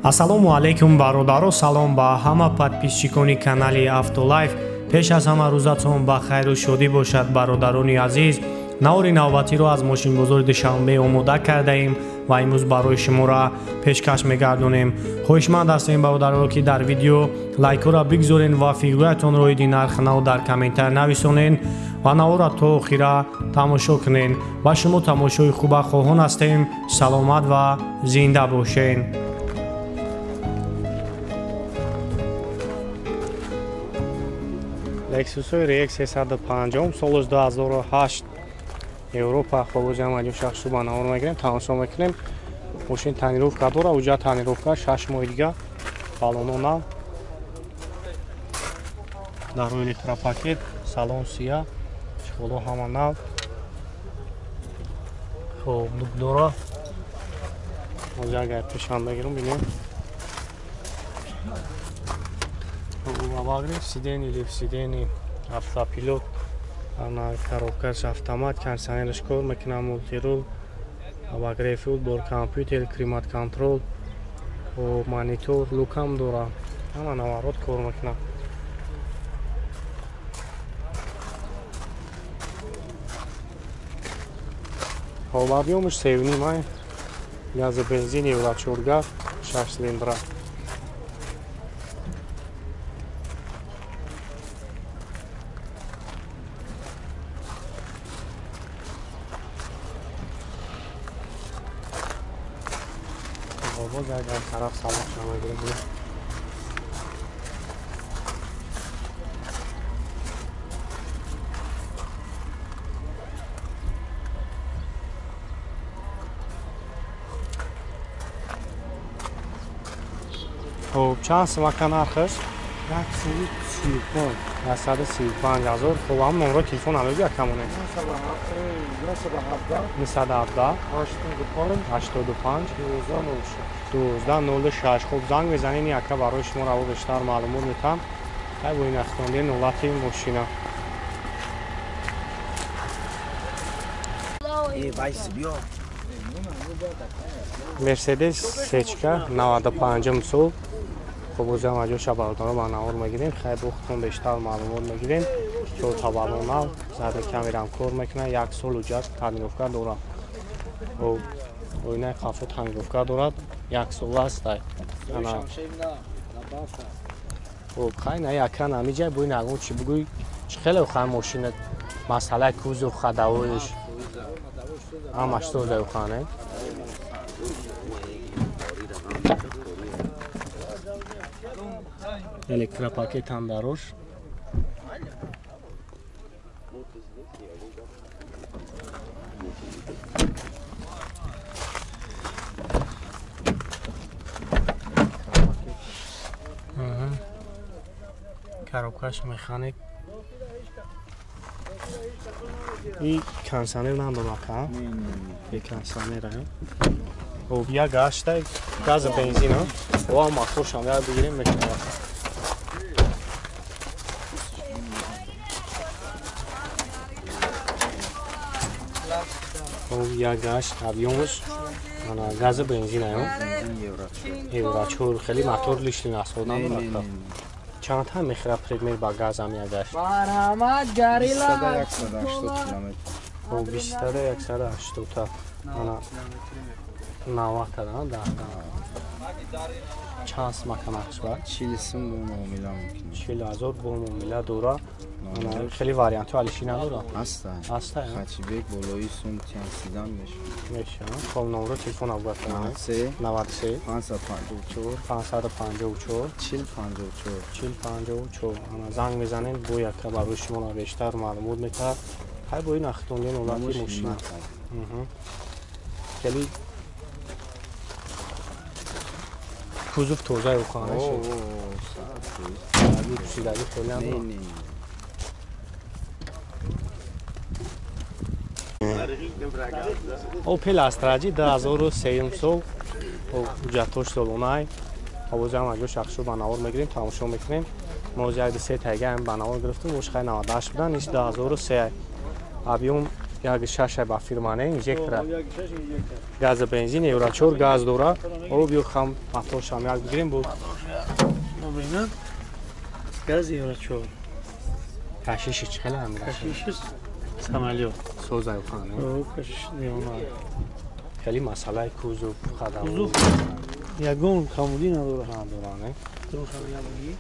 Ассалому алайкум бародаро, салом ба ҳама подписчикони канали Автолайф. Пеш аз ҳама рӯзатон ба хайру шодӣ бошад, бародарони азиз. Навори навбатиро аз мошинбозори Душанбе омода кардаем ва имрӯз барои шуморо пешкаш мегардонем. Хоҳишманд ҳастем, бародаро, ки дар видео лайкҳоро бигзорен ва фигураятонро оиди нархи нав дар комментар нависонен ва наворро то охира тамошо кунен. Ба шумо тамошои хуба хоҳон ҳастем. Саломат ва зинда бошен. Lexus RX 350 соли 2008 Европа. Хобозиам аҷо шахсу ба навор мегирем, тамошо мекунем. Мошин тонировка дора, уҷа тонировка 6 моҳи дига, балоно нав. Дар рӯи электропакет, салон сия, чехоло ҳама нав. Хоб, люк дора. Ҳозир агар пешам бигирам бинем. Обогрев сидений, лифт сидений, автопилот, ана коробкаш автомат, кондиционераш кор мекунад, мультирул, обогрев бор компютер, климат контрол, монитор, лукам дора, ҳама наворот кор мекунад. Хоб, объёмаш 3,5, гази бензин, евро 4, 6 цилиндра. Боз агар тараф салоқ шамагирем. Хоб, чанд сумака нархаш? 135. 135 ҳазор. Хоб, ҳам номро телефон ҳам бигӯ акамоне. 917 85 12 06. Хоб, занг мезанед, ин ака барои шумо раво бештар маълумот метам. Ай бо ин ахтонди нолати мошина. Мерседес сечка 95 сол. Хоб, озиам аҷоша бародаро ба навор мегирем. Хайр, бо худтон бештар маълумот мегирем. Чор табалон нав, задни камерам кор мекунад, як сол уҷат тонировка дорад. Хоб, оинаи қафо тонировка дорад, як сол аст. Ана. Хоб, хай на яка намиҷай бо ин ягон чӣ бугӯй, чӣ хеле хай мошина масъалаи кузов хадавоиш ҳамаш соза хане. Электропакет ҳам дарош. Коробкаш механик. И кондиционер надорад, ха? И кондиционер, ха? Хоб, як гашта газ бензин, ха? Ва моторшам як бигирем мекунад. Хоб, як гашт объёмаш ана гази бензин, ха? Евро 4, хеле мотор лишний расход надорад. Чанд ҳам мехӯрад предмет ба газ ҳам як гашт? Марҳамат, горилла. 180 километр. Хоб, 20180 та. Ана 90 та, да? Чанд сумака нархш бар? 40 сум бо муомила мумкин. 40 ҳазор бо муомила дора. Ана хеле вариантҳо алиши надора? Ҳаста. Ҳаста? Хачибек болои сум тянсидан мешавад. Мешавад. Хоб, номро телефон абгат кунед. 93 93 554 554 40 54 40 54. Ана занг мезанед, бо яка барои шумо бештар маълумот метаҳад. Хай бо ин ахтонди нолати мошина. Хеле кузов тоза юхана шуд. Пӯшидаги хеле надорад. Опел Astra G 2003 сол, ҳуҷҷатҳош солонай. Овозиам аҷо шахсу ба навор мегирем, тамошо мекунем. Мо як се тайга ҳам ба навор гирифтем, ош хай 98 будан, иш 2003. Объём 1.6 ба фирмане инжектора. Газ бензин евро 4 газ дора. О биё хам моторшам як бигирем бу. Газ евро 4. Кашиши чӣ хеле ҳам кашиши самолёт. Созай хана. О кашиш диёна. Хеле масъалаи кузов қадам. Кузов ягон камудӣ надорад. Надорад, не? Дурушам як бигир.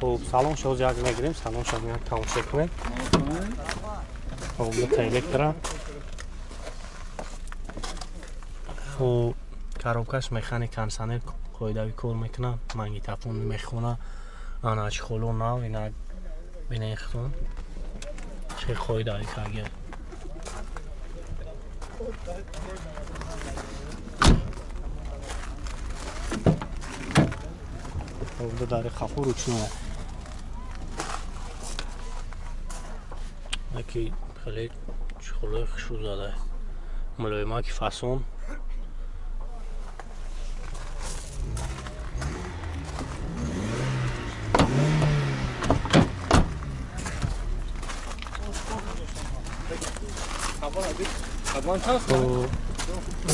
Хуб, салон шоз як мегирем, салон шоз як тамошо кунем. Хуб, дута электро. Хуб, коробкаш механик кондиционер қоидави кор мекунад, магнитофон мехона, ана чехоло нав, ина бинен хитон. Чӣ қоидави кагия. Хуб, ду дари хафу ручная. Яки хеле чехолои хушрӯ зада. Мулоимаки фасон.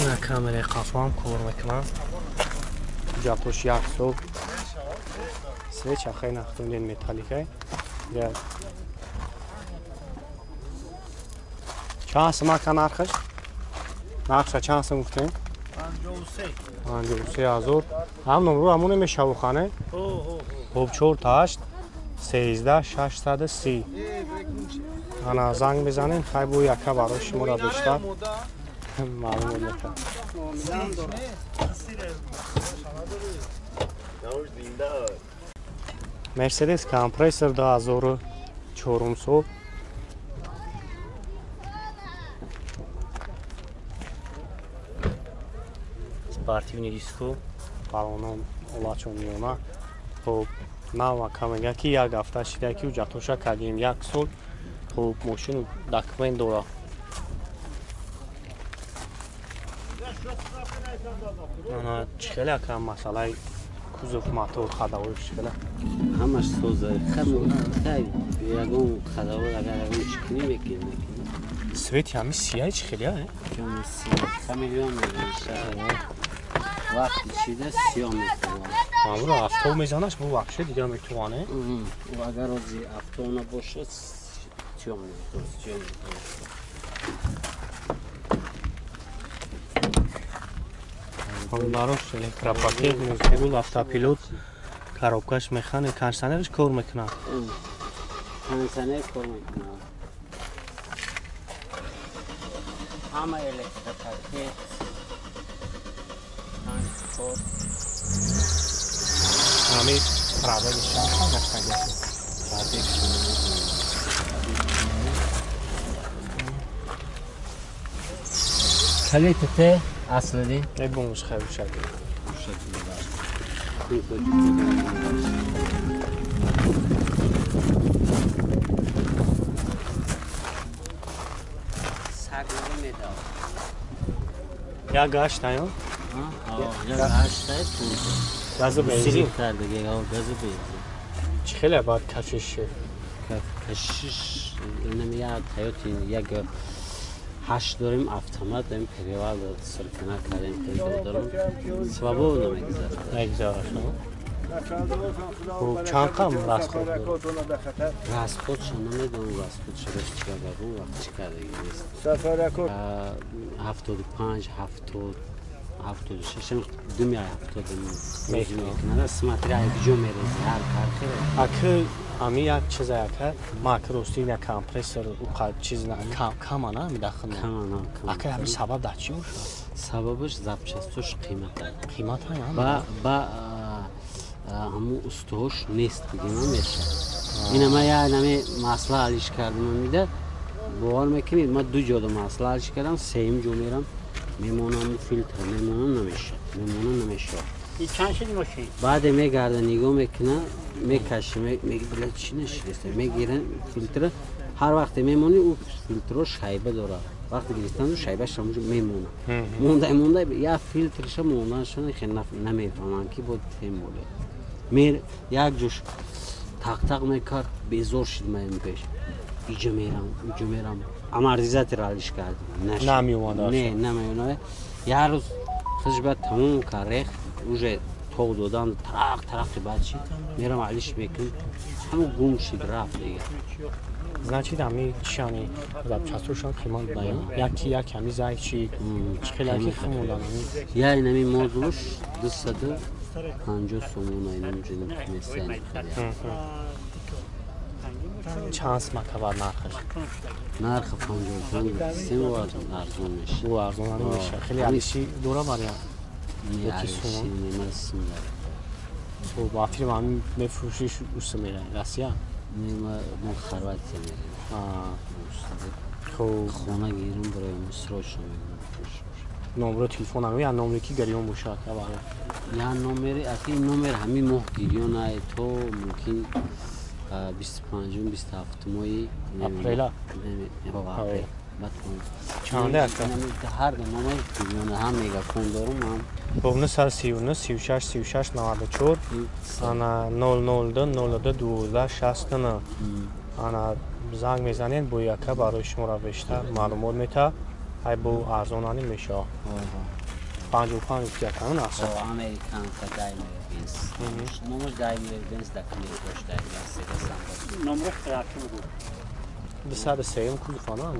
Ина камераи қафоам кор мекунад. Ҷатош як сол. Свеча хеле нахтунен металликай. Чанд сум ака нархаш? Нархша чанд сум гуфтем? 53. 53 ҳазор. Ҳам номру ҳамоне мешавухане? Хуб, 4 8 13 630. Ана занг мезанем, хай бу яка барои шуморо бештар маълумот мекунам. Мерседес компрессор 2004 сол. Спортивный диско, балоном олачон миёна. Хуб, нав ака мега ки як ҳафта шида ки ҳуҷҷатоша кардем як сол. Хуб, мошину документ дора. Ана чӣ хеле ака масъалаи кузов мотор хадавош чӣ хеле? Ҳамаш соза. Хай ягон хадаво агар ягон чӣ кунӣ мекунӣ. Свети ҳами сияй чӣ хеле, а? Хамелеон мегӯянд. Вақти чида сиёҳ мекунад. Ҳамро авто мезанаш бу вообще дигар метавоне. Агар ози авто набошад сиёҳ мекунад, сиёҳ мекунад. Барош электропакет, мультирул, автопилот, коробкаш механик, кондиционераш кор мекунад. Кондиционер кор мекунад. Ҳама электропакет. Ҳами пробегаш чанд сол гаштага? Пробегаш Калитете аслиди? Не бумуш хайр шади. Сагнори медал. Як гаштаё? Як гаштаё. Газу бензин. Газу бензин. Чӣ хеле баъд кашиш? Кашиш инам як ҳаёти як ҳашт дорем автомат дорем перевал султана кардем перевал дорем свободно мегузарад. Мегузарад. Хуб, чанд қам расход дорад? Расходша намедонам, расходша беш чӣ кардагу вақт чӣ кардаги нест. 75, 70, 76, 2 70 мекунад. Смотря куҷо мерези, ҳар кархере. Аки ами як чиза яка, ма аки рости як компрессор уқа чиз на кама на мидахна. Кама на. Аки ами сабаб дар чӣ бошад? Сабабаш запчастош қимата. Қимата я? Ба ҳамун устоҳош нест бигем мешавад. Ина ма я нами масъала алиш кардам мида бовар мекунед ма ду ҷода масъала алиш кардам, сеюм ҷо мерам мемонам филтр мемонам намешавад, мемонам намешавад. Чанд шуд мошин? Баъде мегарда нигоҳ мекуна, мекаша, меги била чӣ нашидаст, мегира филтра. Ҳар вақте мемонӣ ӯ филтро шайба дорад. Вақте гирифтанду шайбаш ҳамонҷо мемонад. Монда монда як филтрша монданашон хеле намефаҳмам ки бо тем боле. Мер як ҷош тақ-тақ мекард, безор шид маем пеш. иҷо мерам, уҷо мерам. Амортизатор алиш кардем. Намеомад. Не, намеомад. Як рӯз худш баъд тамом кард, рех, уже тог додан, тарақ тарақи баъд чи мерам алиш мекунам. Ҳамо гум шид, рафт дига. Значит, ами чишани запчастошон қимат буда, яки як ами зай чи чӣ хеле ки хумодан ами. Я инами модулш 250 сомон инамҷо месани. Чанд смакавар нархаш? Нарх 55 сем арзон мешавад. Ӯ арзон мешавад. Хеле алиши дора вариант. Не, алиши не, сум дора. Хуб, ба фирма ами мефурӯшиш уста мерай Россия? Не, мо Хорватия мерем. Хуб, хона гирам барои срочно мегирам. Номро телефон ами я номре ки гирён бошад аввал. Я номери, аки номер ҳами моҳ гирён ай то мумкин 25-ум, 27 моҳи апрела. Апрел. Чанде ака? Ҳар ду номер гирён ҳам мегафон дорум ҳам. Хуб, 939 36 36 94 ана 002 02 12 69 ана занг мезанед, бо яка барои шуморо бештар маълумот мета. Ай бо арзонани мешава. 55 рупия канун аст. Американка Даймлер Бенз. Номаш Даймлер Бенз документош Даймлер Седасан. Номраш тракин буд. 203 кузов ана.